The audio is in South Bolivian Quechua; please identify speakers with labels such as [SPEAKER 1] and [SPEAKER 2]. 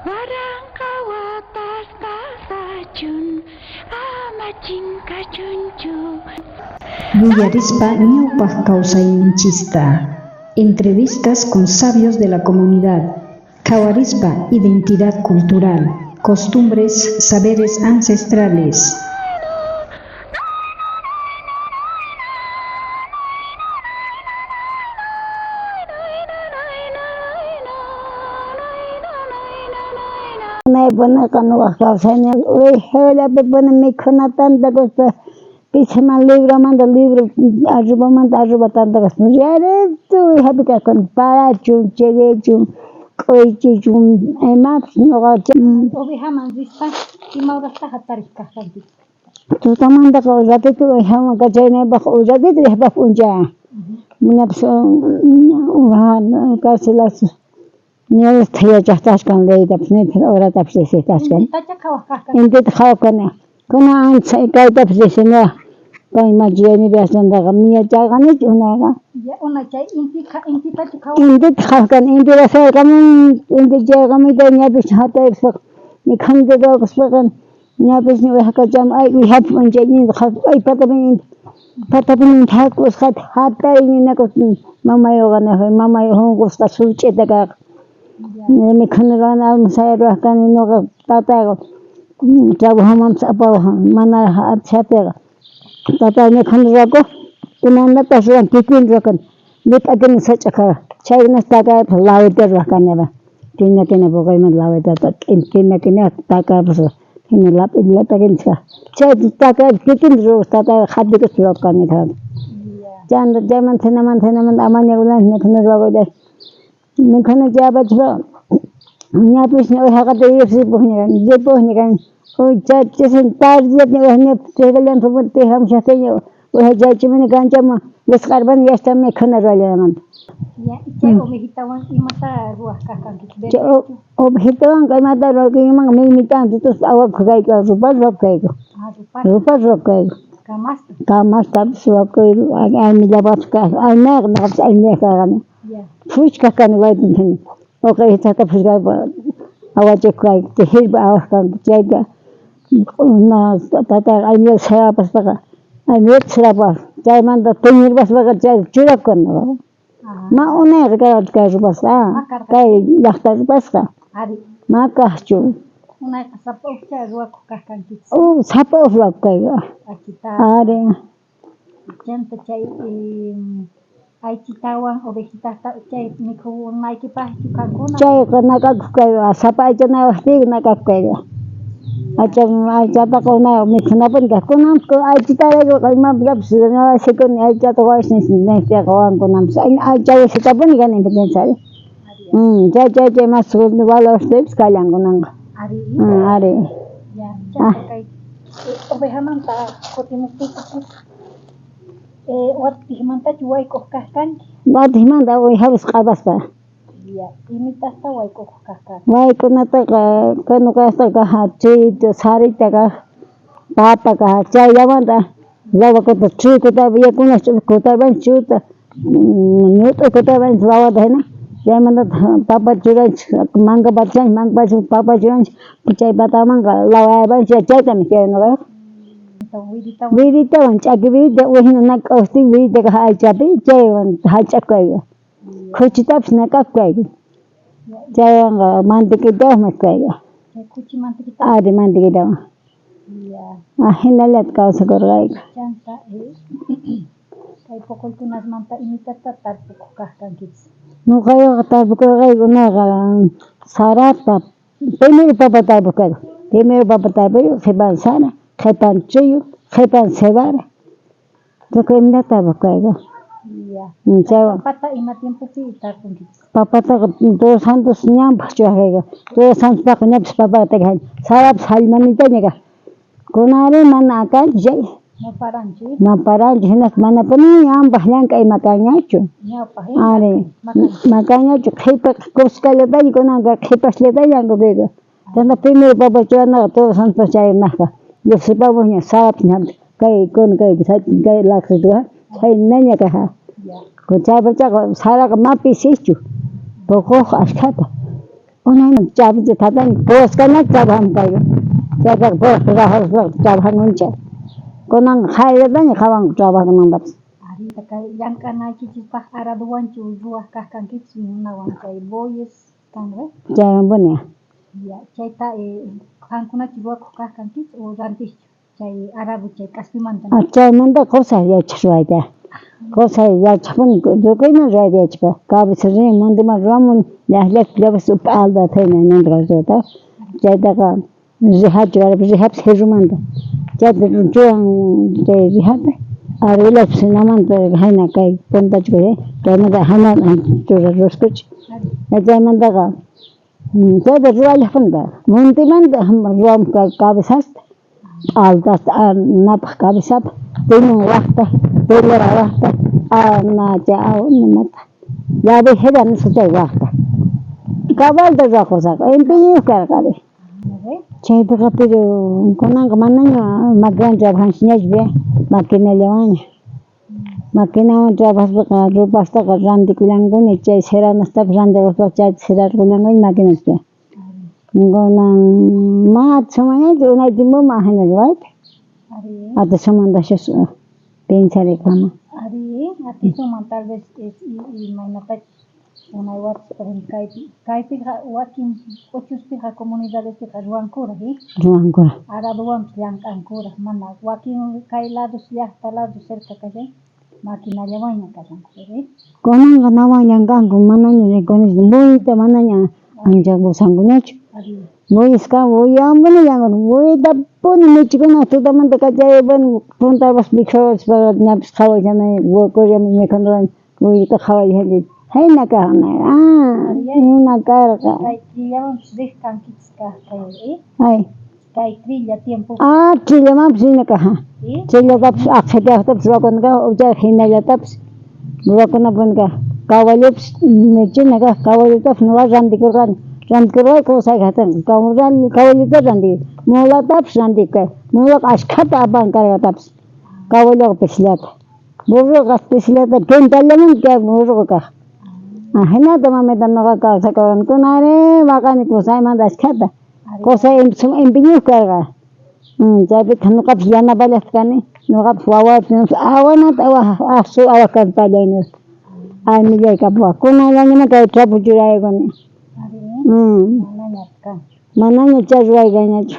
[SPEAKER 1] Waranqa watas pasachun, ama chinkachunchu.
[SPEAKER 2] Yuyarispa ñawpaq kawsayninchista. Entrevistas con sabios de la comunidad. Qhawarispa identidad cultural, costumbres, saberes ancestrales.
[SPEAKER 3] Unaypuneqa noqaj kawsayniy uwijallapi mikhuna tantakuspa pisiman libromanta libro arrobamanta arroba tantakuspa rarito uwijapi kajkuna parachun chirichun k'uychichun imapis noqa.
[SPEAKER 4] Ovejaman rispa ima horasta jatarej karqanki?
[SPEAKER 3] Tutamantaqa un ratito uwijaman kachanaypaj un ratito uwijapaj p'unchay ñapis casi las nuevesta yachajtasqan leeytapis nitaq horatapis recitasqan.
[SPEAKER 4] Intitacha qhawaj karqanki?
[SPEAKER 3] Intita qhawaj kani. Kunan ancha kaytapis reciniraj kay machiyayniypi aswantaqa ni yacharqanichu unayqa.
[SPEAKER 4] Unay chay intitachu qhawaj?
[SPEAKER 3] Intita qhawaj kani, inti rasaykamun, inti chayaqamuyta ñapis jatarispaqa mikhunata ruwakuspaqa ñapis uwija kachami ay uwijapi p'unchayninta qhawaspa ay patapi inti patapi inti jak'usqata jatariy ninakuspa mamayuqa nej mamay unqusqa such'ita karqa mikhuna ruwana almorzay ruwaj kani noqa tatayqa trabajomanpis apawaj manaraj atishajteyqa tatay mikhuna ruwakoj imaynatachus ruwan kikin ruwakuni Llut'akuna sach'a karqa, chaykunata takayapaj lawita ruwaj kani, kina kina poqoymanta lawitata kina kinata takayapasqa, jina lap'i llut'akuna kaj, chayta takayapaj kikinta ruwaj tatayqa qhatikuspa ruwaj kani karqa. Chanta chaymanta jinamanta jinamanta amañakunanchis mikhuna ruwakuyta, mikhuna chayapachispaqa ñapis uwijaqa ripojña kani, ripojña kani, chay ch'isi tardellata uwija tijamushajtiyña Uwiha chaychimuni kanchaman wisq'arpani yasta mikhuna ruwallanamanta.
[SPEAKER 4] Chay ovejitawan imata ruwaj karqanki?
[SPEAKER 3] Chay ovejitawanqa imata ruwakuymanqa mimitawan tutuspa awakoj kayku, rupa ruwakoj kayku. Rupa ruwakoj kayku.
[SPEAKER 4] Kamasta?
[SPEAKER 3] Kamastapis ruwakuyku, aymillapajpis kaj, aymayqa noqapis aymillaj karqani. Phuchkaj kani waytita, uqa phuchkaspa awachikoj kayku, tijirpa awaj kanku chayta Tatayqa aymillata sarapaspaqa aymillata sarapaj chaymanta teñirpaspaqa chay churakoj ma unayqa karqachu kay rupasqa kay llajta rupasqa ma kajchu.
[SPEAKER 4] Unayqa sapa ujcha ruwakoj kaj kankichis.
[SPEAKER 3] Sapa uj ruwakoj kayku. Ari.
[SPEAKER 4] Chanta chay aychitawan ovejitasta chay mikhunaykipajchu kankuna?
[SPEAKER 3] Chayqa nak'akoj kayqa, sapa aycha nawajtiyku nak'akoj kayqa. Aycha aychataqa unay mikhunapuni kaj. Kunanpis aychitaraykuqa imapitapis ruwasikuni aychata qowash nejtiyqa qowankunanpis. Aycha wasitapuni kani impotencia. Chay chay chay mas valorstaypis kallan kunanqa. Ari.
[SPEAKER 4] Ya, chanta kay ovejamanta kutimojtiykichis watejmantachu wayk'oj kaj kanki?
[SPEAKER 3] Watejmanta ovejapis q'apaspa.
[SPEAKER 4] Ya, imitasta wayk'oj kaj kanki?
[SPEAKER 3] Wayk'unataqa noqayojtaqa kaj chayta sarita kaj, papa kaj, chayllamanta lavakuta chukuta yakunaj kutarpanchis chuta ñut'u kutarpanchis lawata jina, chaymantataj papa churanchis manka pachanchis, manka pachaspa papa churanchis chay patamanqa lawayarpanchis chayta mikhuyani noqayqa. Wiritawan ch'aki wirita ujina nak'awajtin wirita kaj aychapi chaywan jallch'akoj kayku, khuchitapis nak'akoj kayku, chaywanqa mantequitawan mikhoj kayku, ari mantequitawan. Ajinallata kawsakorqayku.
[SPEAKER 4] Chanta kay poqoykunasmanta imitata tarpukoj kaj kankichis?
[SPEAKER 3] Noqayqa tarpukorqayku unayqa sarata, primero papa tarpoj kayku, primero papa tarpuyku, qhepan sara, qhepan trigo, qhepan cebada. Tukuy imata tarpoj kayku. Chaywan.
[SPEAKER 4] Papata ima tiempopi tarpunkichis?
[SPEAKER 3] Papataqa Todos Santos ñanpaj churaj kayku. Todos Santospajqa ñapis papata takej sarapis jallmanitaña kaj. Kunanrí mana kanchu chay.
[SPEAKER 4] No paranchu.
[SPEAKER 3] No paranchu jinaspa manapuni ñanpaj llank'ay ima kanñachu. Ari, makanñachu qhepa kuskallataña kunanqa qhepasllataña llank'akuyku. Chantá primero papa churanaqa Todos Santospaj chaynajqa llojsipamuña sarapis ñapis kay kun kay kay laqsituqa chhaynaña kaj. Chaypachaqa saraqa ma pisichu poqoj ashkhata. Unayman chapicha thatani puwaskana trabajan payqa. Chaytaqa puwasqa rajaspaqa trabajanunchik. Kunanqa qharillataña qhawanku trabajanantapis.
[SPEAKER 4] Arita kay llank'anaykichispaq aradowanchu ruwaq kaq kankichis runawan chay bueyes kanqa?
[SPEAKER 3] Chaywanpuni.
[SPEAKER 4] Ya, chayta qankunachu ruwakuq kaq kankichis o rantischu chay arado chay k'aspimanta?
[SPEAKER 3] Ah, chaymanta qosay yachaq ruwayta. Qosay yachaqpuni tukuyman ruwayta yachaq. Cabeza rin monteman ruwamun llaqllak llaqspa p'alta thayna ninta ruwayta. Chaytaqa rijachu rijapis jirrumanta. Chayta churan chay rijata arreglaspa sinamanta jina kay puntachu chaymanta jina chura ruskuchi. Chaymantaqa chayta ruwallaqpuni montemanta ruwamuq cabezasta p'altasta napaq cabezata timón waqta telera waqta imata llavejera nisqa chay waqta cabalta ruwaqusaqku empeñoyuq karqa ari. Chaypiqa pero kunanqa manaña maquinawan trabajanchikñachu maquinallawanña. Maquinawan trabajaspaqa ropastaqa rantikullankuña chay seranastapis rantikuspaqa chayta serarqullankuña maquinaspi. Kunan mana atisunmanñachu unay tiempoman ajina ruwayta. Atisunmantajchus pensarikama.
[SPEAKER 4] Arí, atisunman tal vez imaynatachus unay watas por ejemplo kaypi kaypiqa wakin k'uchuspiqa comunidadespiqa ruwankuraj,
[SPEAKER 3] Ruwankuraj.
[SPEAKER 4] Aradowanpis llank'ankuraj, mana wakin kay lados llaqta lado cerca kashan maquinallawanña kashanku.
[SPEAKER 3] Kunanqa nawan llank'anku manaña rikunichu buyta manaña ancha usankuñachu. Buyisqa buyawanpuni llank'anku buytapuni michikuna tutamanta kacharipuni puntapas mikhuspa ñapis qhawashani mikhunarani buyta qhawashani jina kaj jina karqa.
[SPEAKER 4] Kay trillawanpis riq kankichis kaq kay
[SPEAKER 3] Ay.
[SPEAKER 4] Kay trilla tiempo.
[SPEAKER 3] Ah, trillamanpis rina kaj. Trillatapis aqhitaqtapis ruwakuna kaj chay jinallatapis ruwakunapuni kaj. Cawallopis michina kaj cawallotapis nuqa rantikurqani rantikurqani qusay kajtin cawallota rantikurqani mulatapis rantikuni mulaqa ashkhata apan cargatapis cawalloqa pisillata burroqa pisillata quintallamanta kay burroqa kaj. Ajinata mamita nuqa kawsakurqani kunanrí waqani qusaymanta ashkhata qusay empeñoyuq karqa. Chaypitaq nuqapis yanapallaqta kani nuqapis wawaypis awanata awaj asu awaj kani pallayniyoq armillay kapuwaj kunanllañamá kay trapo churaykuni. Manaña chay ruway kanñachu.